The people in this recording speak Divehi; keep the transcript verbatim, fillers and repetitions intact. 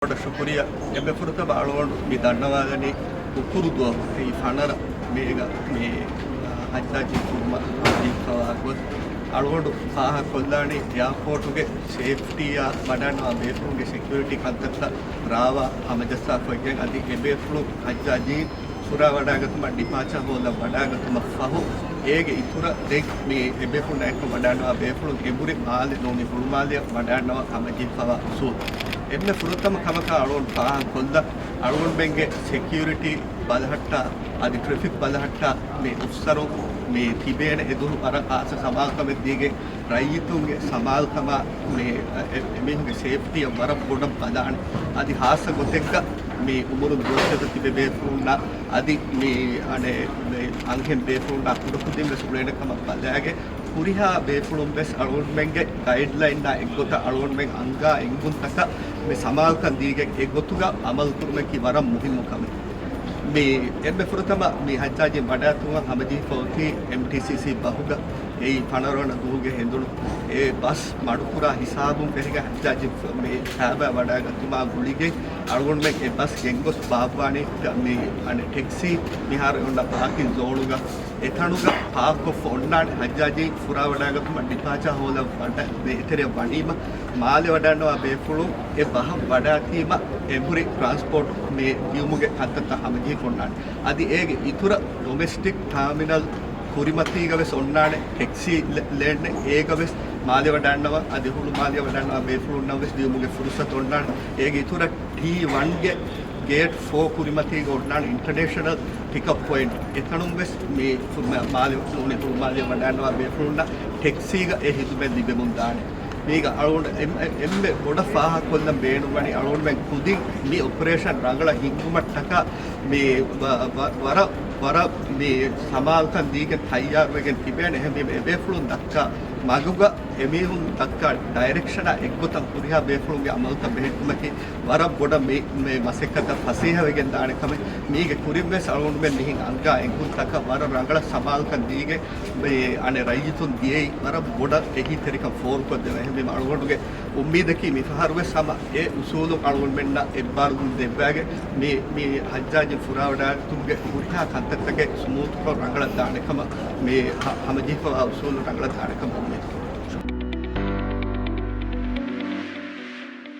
ބޮޑަށް ޝުކުރިއްޔާ. އެންމެ ފުރަތަމަ އަޅުގަނޑު މި ދަންނަވާލަނީ ކުކުރު ދުވަހު އެއީ ފަނަރަ މޭގަ މި ހައްޖާޖީ ފުރުމަ ހަމަޖެހިފަވާ ގޮތް. އަޅުގަނޑު ފާހަގަކޮށްލާނީ އެއާޕޯޓުގެ ސޭފްޓީއާ ވަޑާންނަވާ ބޭފުޅުންގެ ސެކިއުރިޓީ ކަންތައްތައް ރާވާ ހަމަޖައްސާފައިގެން އަދި އެބޭފުޅުން ހައްޖާޖީން ފުރާވަޑާގަތުމަށް ޑިޕާޗާ ހޯލަށް ވަޑާގަތުމަށް ފަހު، އޭގެ އިތުރަށް ދެން މި އެބޭފުޅުންނާ އެކު ވަޑާންނަވާ ބޭފުޅުން އެނބުރި މާލެ ނޫނީ ހުޅުމާލެއަށް ވަޑާންނަވާ ހަމަޖެހިފަވާ އުސޫލު. އެންމެ ފުރަތަމަ ކަމަކަށް އަޅުގަނޑު ފާހަގަކޮށްލަން، އަޅުގަނޑުމެންގެ ސެކިއުރިޓީ ބަލަހައްޓާ އަދި ޓްރެފިކް ބަލަހައްޓާ މި އޮފިސަރުން މި ތިބޭނެ އެދުނު ވަރަށް ޚާއްޞަ ސަމާލުކަމެއް ދީގެން ރައްޔިތުންގެ ސަމާލުކަމާ މި އެ-، އެމީހުންގެ ސޭފްޓީއަށް ވަރަށް ބޮޑަށް ބަލާނެ. އަދި ޚާއްޞަ ގޮތެއްގަ މި އުމުރުން ދުވަސްވަރު ތިބޭ ބޭފުޅުންނާ އަދި މި އަނެއް މި އަންހެން ބޭފުޅުންނާ ކުޑަކުދިން ވެސް އުޅޭނެ ކަމަށް ބަލާގެ ހުރިހާ ބޭފުޅުން ވެސް އަޅުގަނޑުމެންގެ ގައިޑްލައިންނާ އެއްގޮތަށް އަޅުގަނޑުމެން އަންގާ އެންގުންތަކަށް މި ސަމާލުކަން ދީގެން އެ ގޮތުގަ އަމަލު ކުރުމަކީ ވަރަށް މުހިއްމު ކަމެއް. މި އެންމެ ފުރަތަމަ މި ހައްޖާޖީން ވަޑާތުވަން ހަމަޖެހިފަ އޮތީ އެމްޓީސީސީ ބަހުގަ އެއީ ފަނަރަ ވަނަ ދުވަހުގެ ހެނދުނު އެ ބަސް މަޑުކުރާ ހިސާބުން ފެށިގެން ހައްޖާޖީ މި ކާބާ ވަޑާގަތުމާ ގުޅިގެން އަޅުގަނޑުމެން އެ ބަސް ގެންގޮސް ބާއްވާނީ މި އަނެއް ޓެކްސީ މިހާރު އޮންނަ ޕާކިން ޒޯނުގަ އެތަނުގަ ޕާކްކޮށްފަ އޮންނާނެ. ހައްޖާޖީ ފުރާވަޑާގަތުމަށް ޑިޕާޗާ ހޯލަށް ވަޑަ-، މި އެތެރެއަށް ވަނީމަ، މާލެ ވަޑާންނަވާ ބޭފުޅުން އެ ބަހަށް ވަޑާތީމަ، އެނބުރި ޓްރާންސްޕޯޓް މި ދިޔުމުގެ ކަންތައްތައް ހަމަޖެހިފަ އޮންނާނެ. އަދި އޭގެ އިތުރަށް ޑޮމެސްޓިކް ޓާމިނަލް ކުރިމަތީގަ ވެސް އޮންނާނެ ޓެކްސީ ލެ-، ލޭން އޭގަ ވެސް މާލެ ވަޑާންނަވާ އަދި ހުޅުމާލެ ވަޑާންނަވާ ބޭފުޅުންނަށް ވެސް ދިޔުމުގެ ފުރުސަތު އޮންނާނެ. އޭގެ އިތުރަށް ޓީ ވަންގެ ގޭޓް ފޯ ކުރިމަތީގަ އޮންނާނެ އިންޓަރނޭޝަނަލް ޕިކަޕް ޕޮއިންޓް. އެތަނުން ވެސް މި ފު-، މ-، މާލެ ނޫނީ ހުޅުމާލެ ވަޑާންނަވާ ބޭފުޅުންނަށް ޓެކްސީގަ އެ ހިދުމަތް ލިބެމުން ދާނެ. މީގަ އަޅުގަނޑު އެން-، އެންމެ ބޮޑަށް ފާހަގަކޮށްލަން ބޭނުންވަނީ އަޅުގަނޑުމެން ކުދިން މި އޮޕަރޭޝަން ރަނގަޅަށް ހިންގުމަށްޓަކާ މި ވަ-، ވަ-، ވަރަށް، ވަރަށް މި ސަމާލުކަން ދީގެން ތައްޔާރުވެގެން ތިބޭނެ. އެހެންވީމަ އެބޭފުޅުން ދައްކާ މަގުގަ އެމީހުން ދައްކާ ޑައިރެކްޝަނާ އެއްގޮތަށް ހުރިހާ ބޭފުޅުންގެ އަމަލުތައް ބެހެއްޓުމަކީ ވަރަށް ބޮޑަށް މި، މި މަސައްކަތަށް ފަސޭހަވެގެން ދާނެ ކަމެއް. މީގެ ކުރިން ވެސް އަޅުގަނޑުމެން މިހެން އަންގާ އެންގުންތަކަށް ވަރަށް ރަނގަޅަށް ސަމާލުކަން ދީގެން މި އަނެއް ރައްޔިތުން ދިޔައީ ވަރަށް ބޮޑަށް އެހީތެރިކަން ފޯރުކޮށްދެވޭ. އެހެންވީމަ އަޅުގަނޑުގެ އުއްމީދަކީ މިފަހަރު ވެސް ހަމަ އެ އުސޫލު އަޅުގަނޑުމެންނަށް އެއްބާރުލުން ދެއްވާގެ މި، މި ހައްޖާޖި ފުރާވަޑާގަތުމުގެ ހުރިހާ ކަންތައްތަކެއް ސުމޫތުކޮށް ރަނގަޅަށް ދާނެ ކަމަށް މި ހަ-، ހަމަޖެހިފަވާ އުސޫލު ރަނގަޅަށް ދާނެ ކަމަށް އުއްމީދު.